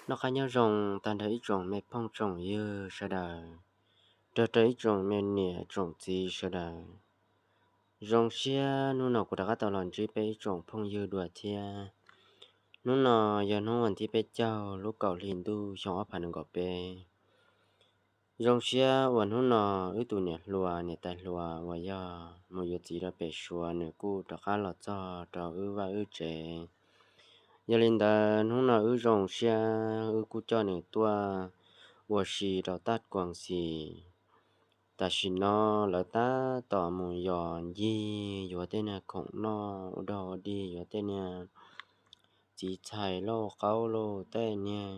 Noj qab nyob zoo tag nrho ib tsoom me phooj tsoom ywg sawv daws, nrog rau ib tsoom me niam tsoom txiv sawv daws. Zoo siab hnub no kuv rov qab tau los ntsib peb ib tsoom phooj ywg dua thiab. Hnub no yog hnub vas thib peb caug lub kaum hli ntuj xyoo ob phav nees nkaum peb. Zoo siab uas hnub no wb tus niam hluas niam tais hluas uas yog mus yuav txiv rau pem Suav nws kuj rov qab los txog rau wb vaj wb tsev. Yog li ntawd hnub no wb zoo siab wb kuj coj nws tuaj ua si rau taj kuas xis. Tam sim no lawv tab tom mus yos ncig yuav tej niag khoom noj ua dog ua dig, yuav tej niag txiv txhais lauj qaub lauj tej niag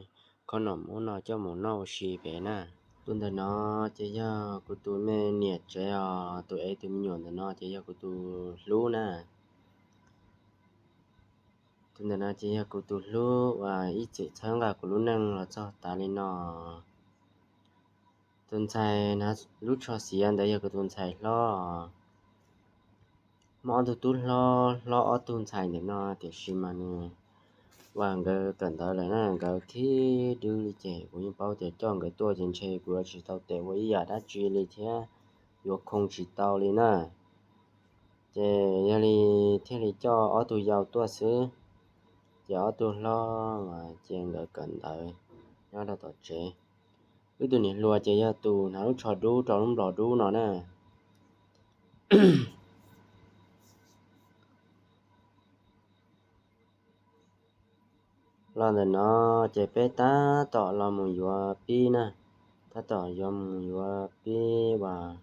khoom noj ub no coj mus noj ua si pem na. Tus ntawm no ces yog kuv tus me niam tsev os, tus ev tus me nyuam ntawm no ces yog kuv tus hlub na. Tus ntawm no ces yog kuv tus hlub uas ib txwm txhawb nqa kuv lub neej los txog tav li no. Tus ntxhais hnav lub tsho xiav ntawd yog kuv tus ntxhais hlob. Muaj ob tug tub hlob hlob ob tug ntxhais ntawm no tiam sis mas nws uas nkawd kawm ntawv lawm na, nkawd khib dwb li ces kuv yeej paub tias coj nkawd tuaj ces ntshe kuv yuav tsis tau tes ua ib yam dab tsi li thiab, yuav khoo tsis tau li na. Ces yog li thiaj li coj ob tug yau tuaj xwb, ces ob tug hlob mas ces nkawd kawm ntawv nyob rau tom tsev. Wb tus niam hluas ces yog tus hnav lub tsho dub rau lub nplos dub no na. Los ntawm no ces peb tab tom los mus yuav pib na, tab tom yuav mus yuav pib uas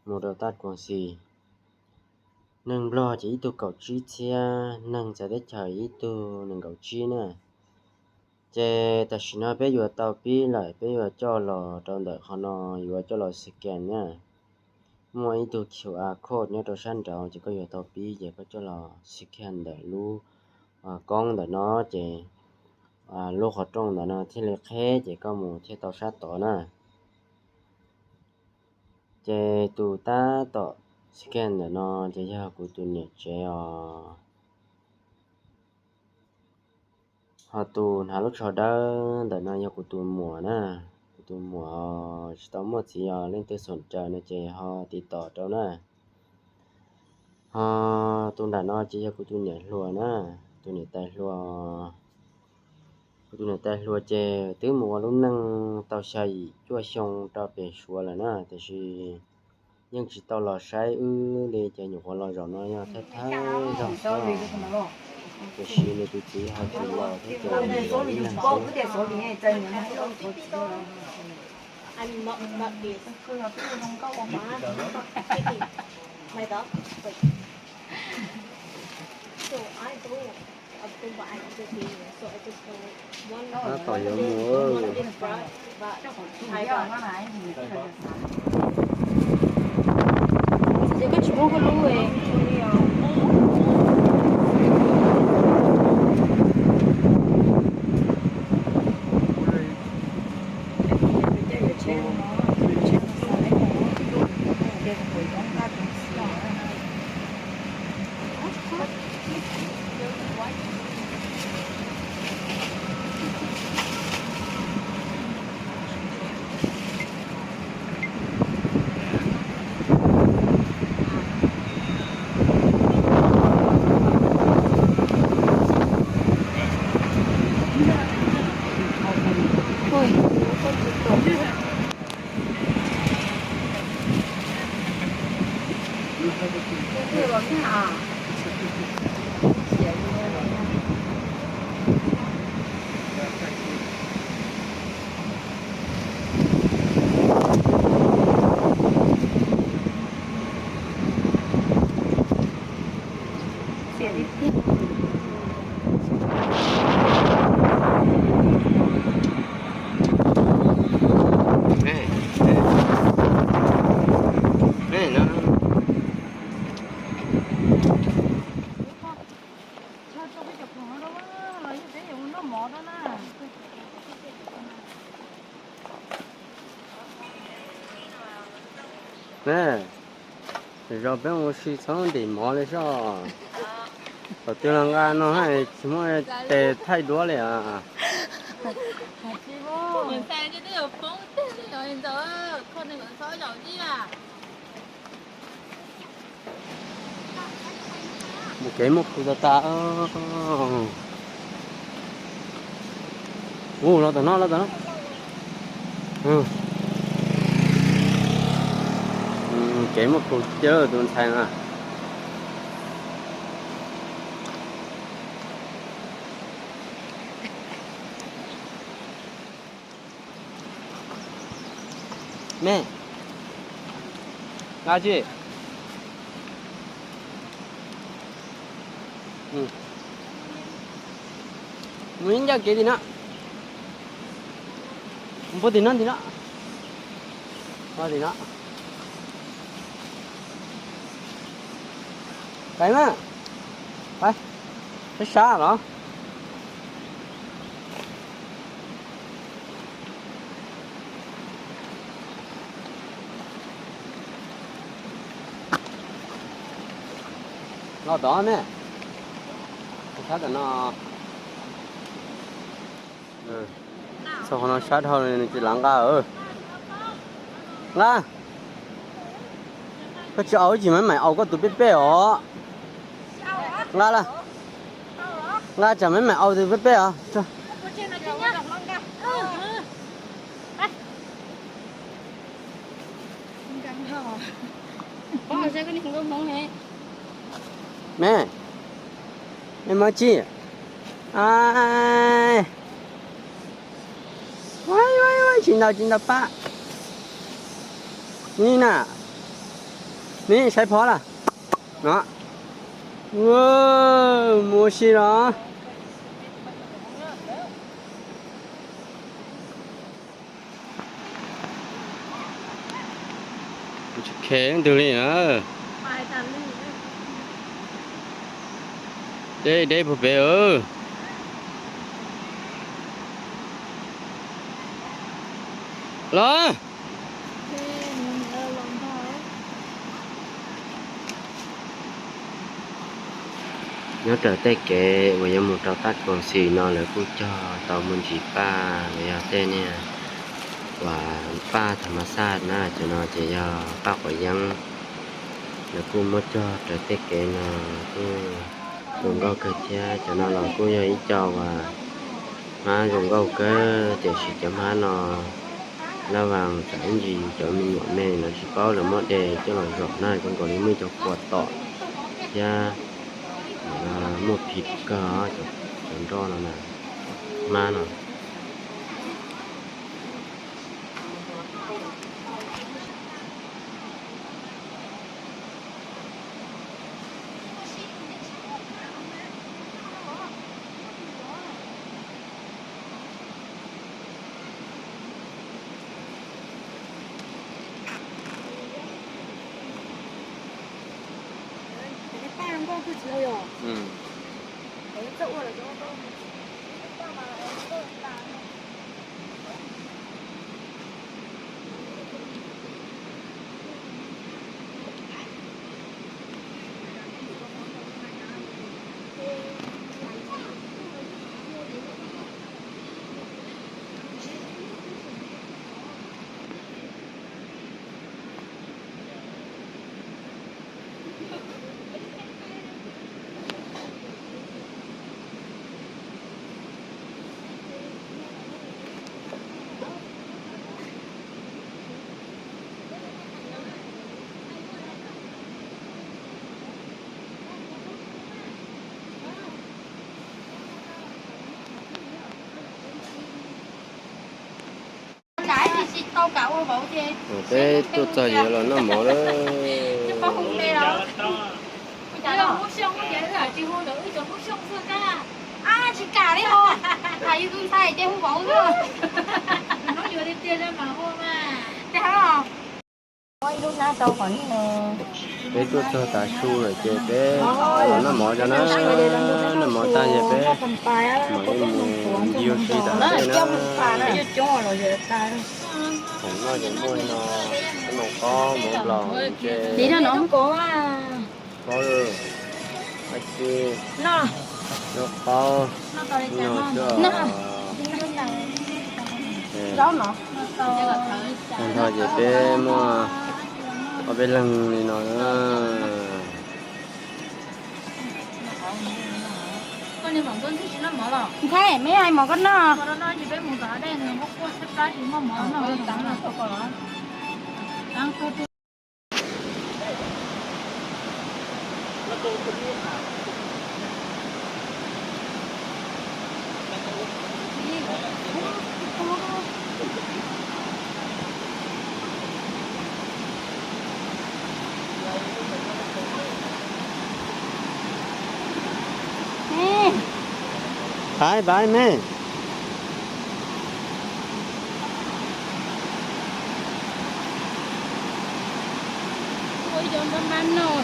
mus rau taj kuas xis. Neeg nplog ces ib tug kaum tsib txhiab, neeg txawv teb chaws ib tug nees nkaum tsib na. Ces tam sim no peb yuav tau pib lawm, peb yuav coj los rau ntawm qhov no, yuav coj los scan na. Muaj ib tug QR code nyob rau sab nraud ces koj yuav tau pib ces koj coj los scan ntawm lub koob ntawm no ces lub qhov rooj ntawm no thiaj li qheb ces koj mus thiaj tau sab tod na. Ces tus tab tom scan ntawm no ces yog kuv tus niam tsev os. Ho tus hnav lub tsho dawb ntawm no yog kuv tus muam na, kuv tus muam tsis tau muaj txiv os, leej twg xom caws no ces ho tiv tom rau na. Ho tus nram no ces yog kuv tus niam hluas na, tus niam tais hluas. Kuv tus niam tais hluas ces twb mus ua lub neej tau xya yim cuaj xyoo rau pem Suav lawm na, tiam sis yeej tsis tau los saib wb li ces nyuam qhuav los zaum no yog thawj thawj zaug xwb. Tiam sis nws tus txiv ho tsis los thiab ces Tab tom yuav mus. Zos peb ua si txhob ntim mov li soj. Thaum twg los nqa no tsis muaj tes thaij duab li as. Mus kev muaj khu tag tag. Ua los tom no, los tom no. Kev muaj khu cawv tus ntxhais no. Me, nqa tsi. Mus ib ncaj kev tim no. Mus puag tim no, tim no. Puag tim no. Pais mas. Pais. Peb sab los. Los tod ne. Sab tom no. Txog qhov no sab dhau li nws tsis lam nqa. Nqa. Koj tsis aus tsis mam mam aus koj tus peb peb os. Nqa lawm. Nqa tsam mam mam aus tus peb peb os. Me, me muaj tsi? Ai, tsis ntau tsis ntau pab. Ni na, ni saib phov lawm no. Mus ua si los. Tsis khe leej twg li na. Deb deb puag pem. Los. Nyob raws tej kev uas yuav mus rau Tab Kaus Xis no lawv kuj cog tau muaj ntsis paj los yog tej niag uas paj tham mas xaj na, cov no ces yog paj quav yeeb. Lawv kuj muab cog raws tej kev no kuj zoo nkauj kawg thiab. Cov no los kuj yog ib co uas hmab zoo nkauj kawg, tiam sis cov hmab no laj vas tsam ib ntsis cov me nyuam me lawv tsis paub lawv muab de coj los zom na, zoo nkaus li muaj ib co kua tom thiab. Muaj phim kawg cov nroj no na, hmab no. Peb tuaj txog ces los noj mov lawm. Peb tuaj txog tav su lawm ces peb los noj mov tso na. Noj mov tag ces peb mam li mus ncig ua si tom teb na. Khoom noj ces muaj li no, mov qaub, mov nplaum, ncej, qaub, ab tsi, noj qaub, noj xwb os. Tag nrho ces peb muaj ob peb leeg li no na. Ntxhais, meb hais mov koj noj. Pais, pais me. Ua yog nrog mab noj.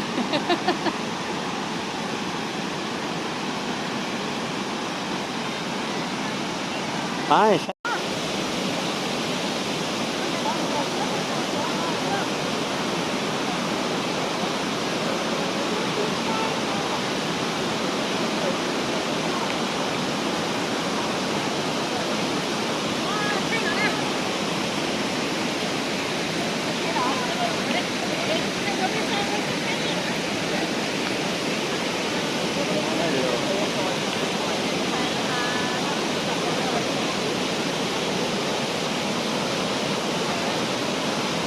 Pais.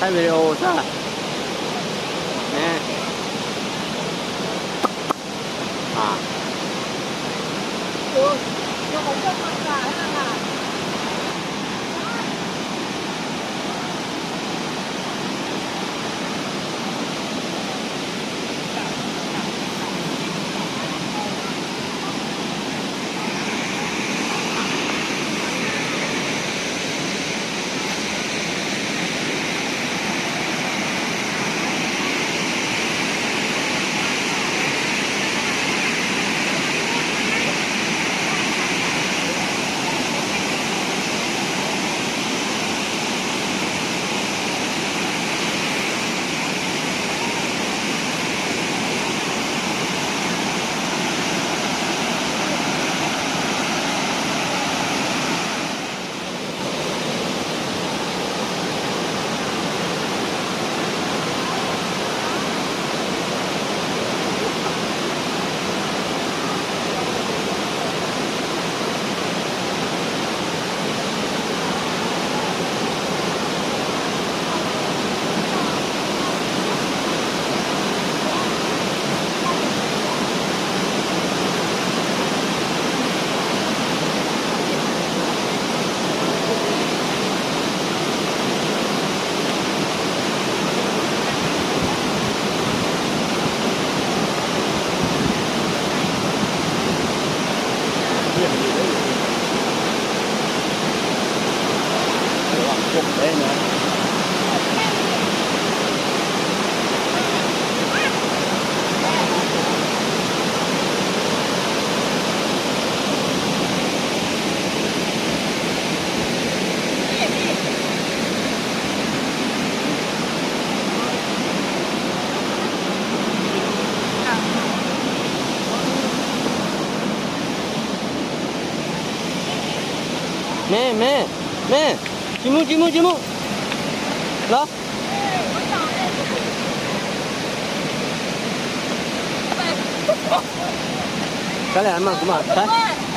Thaij video xwb. Me, me, me, tsis mus, tsis mus, tsis mus. Los. Sab li mas kuv mas sab.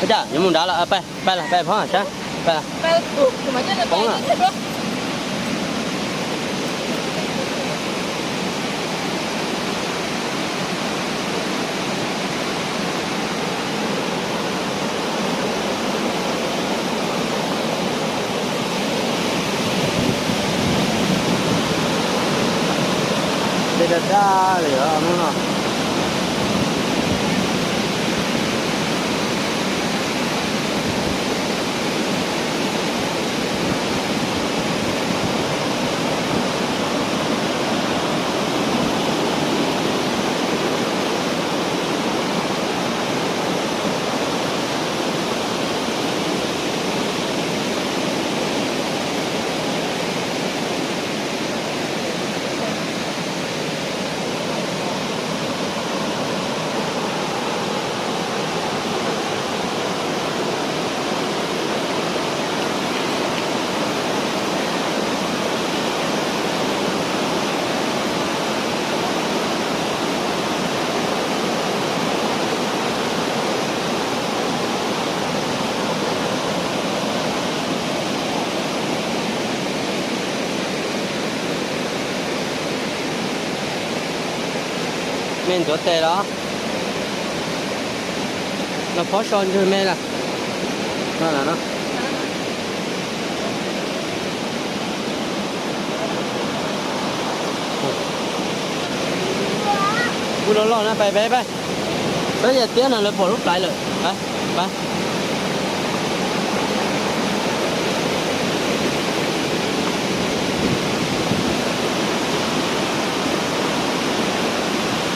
Ua cas yuav mus nrad lawm, pais, pais lawm, pais phob sab, pais lawm. Poob lawm. Dej daj daj li os hnub no. Me ntxuav tes los? Los phob so ntswg me lawm. Kuv los loj na, pais pais pais. Peb yam tiab no lawv pom lub plaiv lawm. Pais, pais.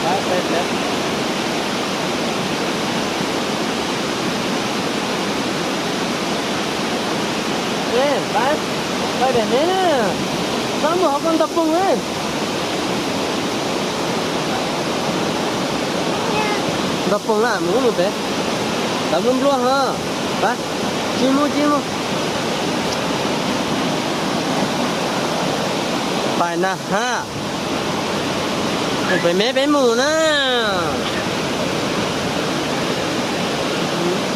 Pais, pais, pais. Ê, pais, pais pem ne. Txhob mus hauv koj ntog poog ne. Ntog poog na, mus ub mus pem. Tawv npluaj npluaj ho. Pais, tsis mus tsis mus. Pais na ha. Mus pem me peb mus na.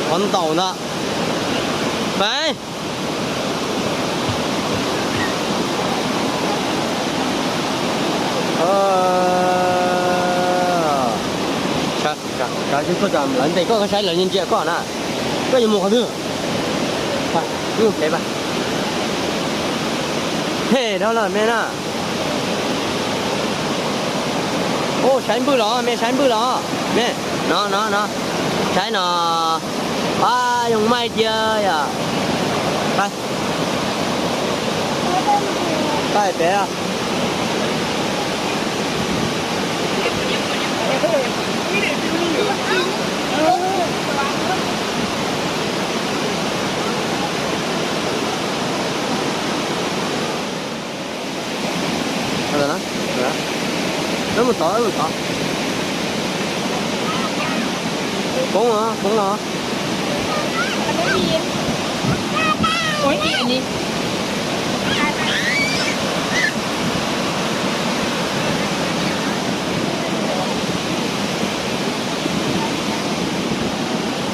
Qhov ntaus ntag. Pais. Lawv ntes koj, koj saib lawv ntsia koj na. Koj yuav mus qhov twg? Pais, pais. Hem dhau lawm me na. Ub, saib npwj los, me saib npwj los, me. No no no, saib no. Ab, yoo maij cia yom. Pais, pais pem. Wb mus tod, wb mus tod. Poob os, poob os.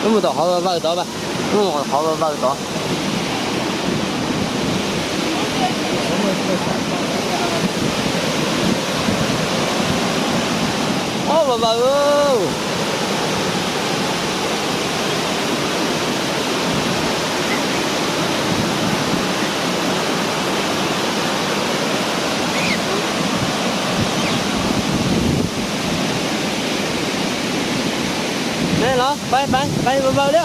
Wb mus tom qhov vawm tod mas. Mus qhov vawm tod. Ob, vawm vawm. Nej los, pais pais pais vawm vawm li.